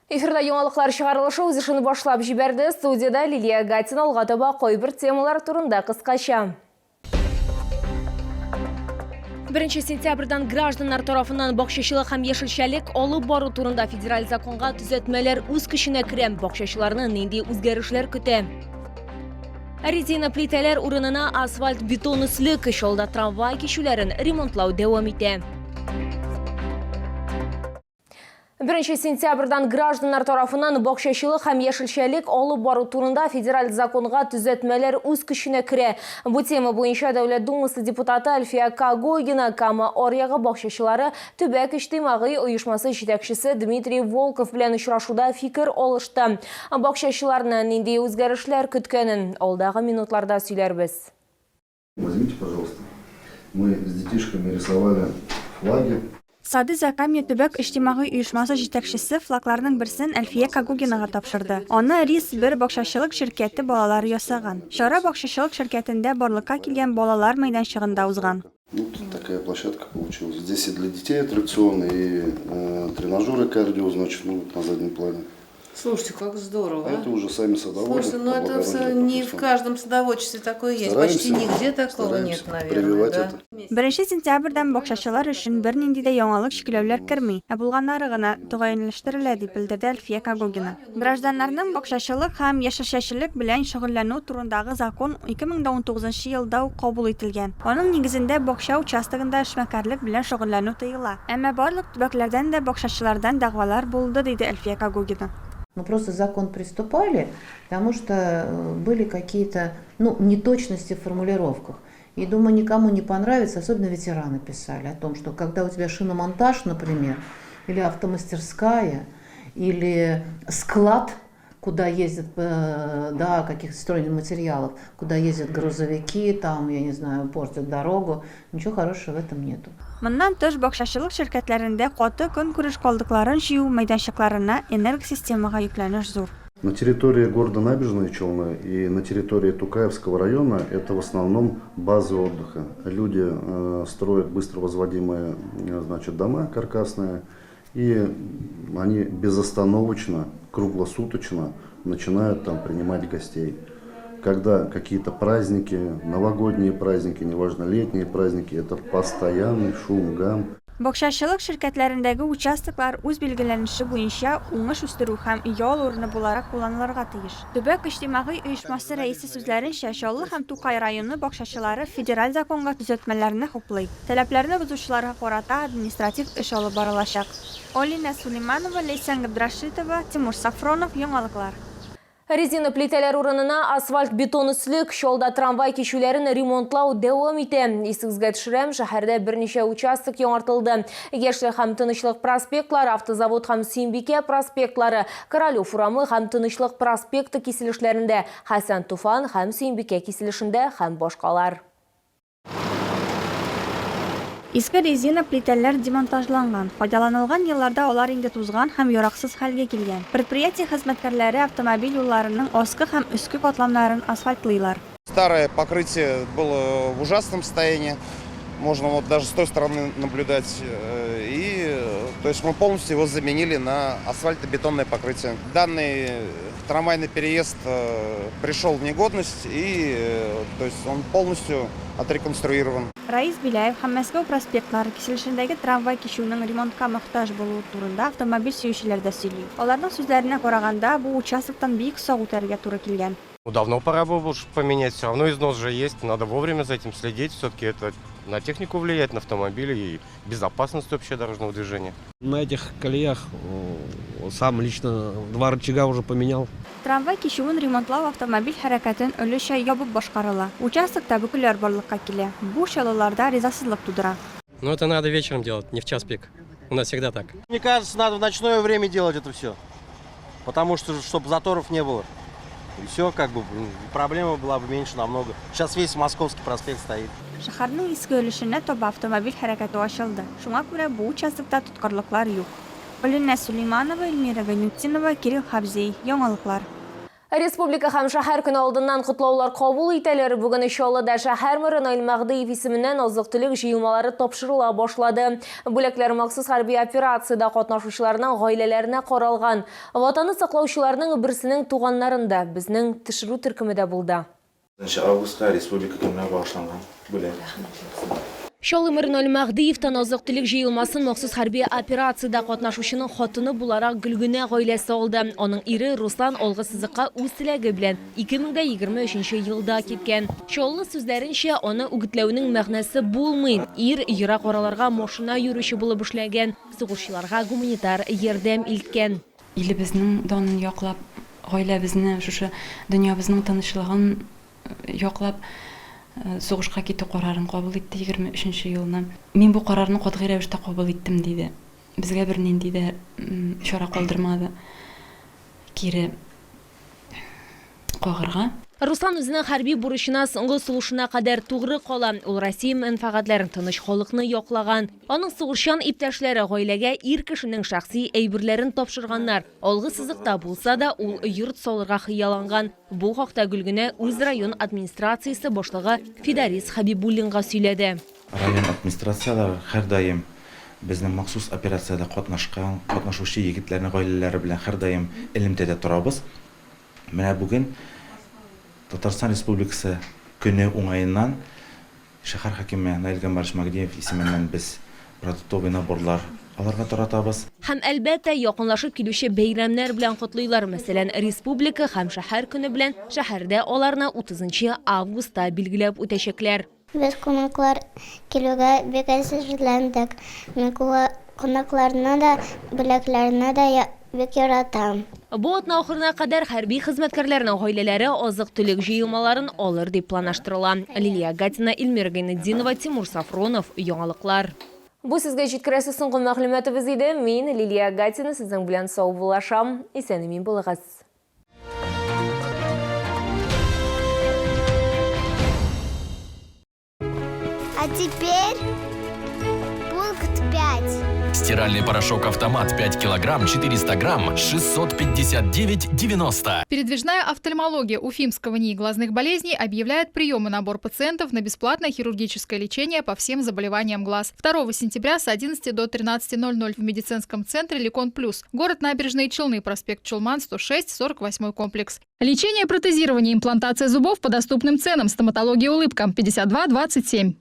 Эфирда яңалыклар чыгарылышы үз эшен башлап җибәрде. Студиядә Лилия Гатина алга таба кайбер темалар турында кыскача. 1 сентябрьдән гражданнар тарафыннан бакчачылык һәм яшелчәлек алып бару турында федераль законга төзәтмәләр үз көченә керә. Бакчачыларны нинди үзгәрешләр көтә? Резина плитәләр урынына асфальт бетон өслек, Чаллыда трамвай кичүләрен ремонтлау дәвам итә. 1 сентябрьдән гражданнар тарафыннан бакчачылык һәм яшелчәлек алып бару турында федераль законга төзәтмәләр үз көченә керә. Бу тема буенча Дәүләт Думасы депутаты Альфия Когогина, Кама аръягы бакчачылары төбәк иҗтимагый оешмасы җитәкчесе Дмитрий Волков белән очрашуда фикер алышты. Бакчачыларны нинди үзгәрешләр көткәнен алдагы минутларда сөйләрбез. Возьмите, пожалуйста. Мы с детишками рисовали флаги. Сады Закамье төбәк иҗтимагый оешмасы җитәкчесе флагларның берсен Әлфия Когогинага тапшырды. Аны Рис бер бакчачылык ширкәте балалары ясаган. Чара бакчачылык ширкәтендә барлыкка килгән балалар мәйданчыгында узган. Вот такая площадка получилась. Здесь и для детей аттракционы, и э, тренажеры кардио, значит, ну, вот на заднем плане. Слушайте, как здорово. А это уже сами садоводы. Слушайте, ну это не в каждом садоводчестве такое есть. Почти нигде такого нет, наверное. Прививать да? это. Беренче сентябрьдән бакчачылар өчен бернинди дә яңалык чикләүләр керми, ә булганнары гына тәгаенләштерелә, дип белдерде Әлфия Когогина. Гражданнарның бакчачылык һәм яшелчәчелек белән шөгыльләнү турындагы закон 2019 елда ук кабул ителгән. Аның нигезендә бакча участогында эшмәкәрлек белән шөгыльләнү тыела. Әмма барлык төбәкләрдән дә бакчачылардан дәгъвалар булды, диде Әлфия Когогина. Мы просто закон приступали, потому что э, были какие-то ну, неточности в формулировках. И думаю, никому не понравится, особенно ветераны писали о том, что когда у тебя шиномонтаж, например, или автомастерская, или склад, куда ездят, э, да, каких-то строительных материалов, куда ездят грузовики, там, я не знаю, портят дорогу, ничего хорошего в этом нету. Моннан тыш, бакчачылык ширкәтләрендә каты көнкүреш калдыкларын җыю мәйданчыкларына энергосистемага йөкләнеш зур. На территории города Набережные Челны и на территории Тукаевского района это в основном базы отдыха. Люди э, строят быстро возводимые э, значит, дома каркасные, и они безостановочно, круглосуточно начинают там принимать гостей. Когда какие-то праздники, новогодние праздники, неважно, летние праздники, это постоянный шум, гам. Бакчачылык ширкәтләрендәге участоклар үз билгеләнеше буенча уңыш үстерү һәм ял урыны буларак кулланылырга тиеш. Төбәк иҗтимагый оешмасы рәисе сүзләренчә, Чаллы һәм Тукай районы бакчачылары федераль законга төзәтмәләрне хуплый. Таләпләрне бозучыларга карата административ эш алып барылачак. Алинә Сулейманова, Ләйсән Габдрәшитова, Тимур Сафронов, Яңалыклар. Резина плитәләр урынына асфальт-бетон өслек, Чаллыда трамвай кичүләрен ремонтлау дәвам итә. Исегезгә төшерәм, шәһәрдә берничә участок яңартылды. Яшьлек һәм Тынычлык проспектлары, Автозавод һәм Сөембикә проспектлары, Королев урамы һәм Тынычлык проспекты киселешләрендә, Хәсән Туфан һәм Сөембикә киселешендә һәм башкалар. Иске резина плитәләр демонтажланган, файдаланылган елларда алар инде тузган һәм яраксыз хәлгә килгән. Предприятие хезмәткәрләре автомобиль юлларының аскы һәм өске катламнарын асфальтлыйлар. Старое покрытие было в ужасном состоянии, можно вот даже с той стороны наблюдать. Э, и э, то есть мы полностью его заменили на асфальтобетонное покрытие. Данный трамвайный переезд э, пришел в негодность и то есть он полностью отреконструирован. Раис Беляев һәм Мәскәү проспектлары киселешендәге трамвай кичүенең ремонтка мохтаҗ булуы турында автомобиль сөючеләр дә сөйли. Аларның сүзләренә караганда, бу участоктан бик сак үтәргә туры килгән. Ну, давно пора было уж поменять, все равно износ же есть, надо вовремя за этим следить, все-таки это на технику влияет, на автомобили и безопасность вообще дорожного движения. На этих колеях сам лично два рычага уже поменял. Трамвай кичүен ремонтлау автомобиль хәрәкәтен өлешчә ябып башкарыла. Участокта бөкеләр барлыкка килә. Бу чаллыларда ризасызлык тудыра. Но это надо вечером делать, не в час пик. У нас всегда так. Мне кажется, надо в ночное время делать это все. Потому что, чтобы заторов не было. И все, как бы, проблема была бы меньше намного. Сейчас весь Московский проспект стоит. Шәһәрнең иске өлешенә таба автомобиль хәрәкәте ачылды. Шуңа күрә бу участокта тоткарлыклар юк. Алинә Сулейманова, Эльмира Гайнутдинова, Кирилл Хабзей. Яңалыклар. Республика һәм шәһәр көне алдыннан котлаулар кабул итәләр. Бүген Чаллыда шәһәр мэры Наил Мәһдиев исеменнән азык-төлек җыелмалары тапшырыла башлады. Бүләкләр махсус хәрби операциядә катнашучыларның гаиләләренә каралган. Ватанны саклаучыларның берсенең туганнарында безнең төшерү төркеме дә булды. Нчы августка Республика көненә багышланган бүләк. Чаллы мэры Наил Мәһдиевтан азык-төлек җыелмасын махсус хәрби операциядә катнашучының хатыны буларак Гөлгенә гаиләсе алды. Аның ире Руслан алгы сызыкка үз теләге белән 2023 елда киткән. Чаллы сүзләренчә, аны үгетләүнең мәгънәсе булмый. Ир ерак араларга машина йөрүче булып эшләгән, сугышчыларга гуманитар ярдәм илткән. Илебезнең данын яклап, гаиләбезне, шушы дөньябызның тынычлыгын яклап, сугышка китү карарын кабул итте 23 нче елны. Мин бу карарны катгый рәвештә кабул иттем, диде. Безгә бернинди дә чара калдырмады кире кагырга. Руслан үзенең хәрби бурычына соңгы сулышына кадәр тугры кала. Ул Россия мәнфәгатьләрен, тыныч халыкны яклаган. Аның сугышчан иптәшләре гаиләгә ир кешенең шәхси әйберләрен тапшырганнар. Алгы сызыкта булса да, ул йорт салырга хыялланган. Бу хакта Гөлгенә үз район администрациясе башлыгы Фидарис Хәбибуллинга сөйләде. Район администрацияләре һәрдаим безнең махсус операциядә катнашкан, катнашучы егетләрнең гаиләләре белән һәрдаим элемтәдә торабыз. Менә бүген Татарстан Республикасы көне уңаеннан шәһәр хакиме Наил Гамбарович Магдиев исеменнән без продуктовый наборлар аларга таратабыз. Һәм, әлбәттә, якынлашып килүче бәйрәмнәр белән котлыйлар. Мәсәлән, Республика һәм шәһәр көне белән шәһәрдә аларны 30 нчы августта билгеләп үтәчәкләр. Без кунаклар килүгә бик әзерләндек. Мин кунакларны да, бүләкләрне дә бик яратам. Бу атна ахырына кадәр хәрби хезмәткәрләрнең гаиләләре азык-төлек җыелмаларын алыр дип планлаштырыла. Лилия Гатина, Эльмира Гайнетдинова, Тимур Сафронов, Яңалыклар. Бу сезгә җиткерәсе соңгы мәгълүматыбыз иде. Мин, Лилия Гатина, сезнең белән саубуллашам. Исән-имин булыгыз. А теперь пункт 5. Стиральный порошок «Автомат» 5 килограмм 400 грамм 659,90. Передвижная офтальмология Уфимского НИИ глазных болезней объявляет прием и набор пациентов на бесплатное хирургическое лечение по всем заболеваниям глаз. 2 сентября с 11 до 13:00 в медицинском центре «Ликон Плюс». Город Набережные Челны, проспект Чулман, 106, 48 комплекс. Лечение, протезирование, имплантация зубов по доступным ценам. Стоматология «Улыбка» 52 27.